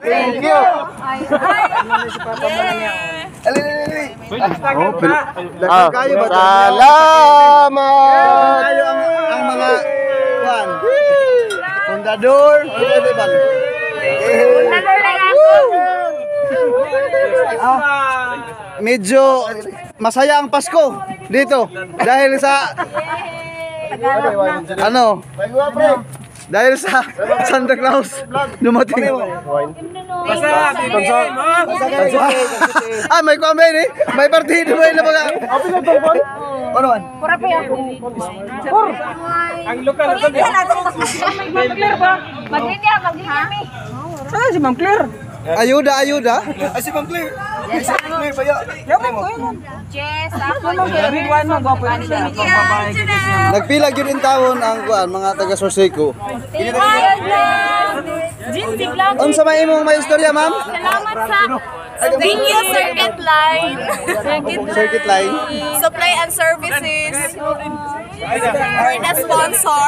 Thank you. Oh, Ah, salamat. Kayo ang mga kuan. Fundador, ano ba? Ah, medyo masaya ang Pasko dito dahil sa ano? Dahil sa Santa Claus dumating. Ah, may kuan ba yun eh? May partido ba yun na mga? Ano man? Ang lokal ito. Maglinya, maglinya mi. Saan si Ma'am Claire? Ayuda, ayuda. Ay, si Ma'am Claire. Ay, si Ma'am Claire, baya. Jess, ako. Red wine mo, gwapo yun siya. Nagpila gyud in tawon ang kuan mga taga Sorseco. Jinty Vlog. Unsa may imong may istorya, ma'am? Salamat sa Thank you, Circuit Line. Circuit Line. Supply and Services. For the sponsor.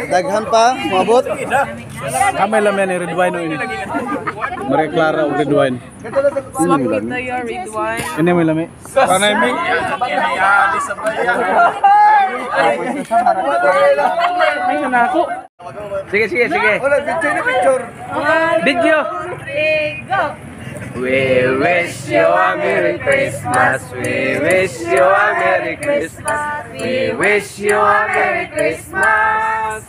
Daghan pa, moabot. Kamay lang yan, red wine o ini. Maria Clara o red wine. Swap ito your red wine. Ini may lami. Ay, nanako. Sige, sige, sige. Wala, picture na picture. Video. Three, go. We wish you a Merry Christmas. We wish you a Merry Christmas. We wish you a Merry Christmas.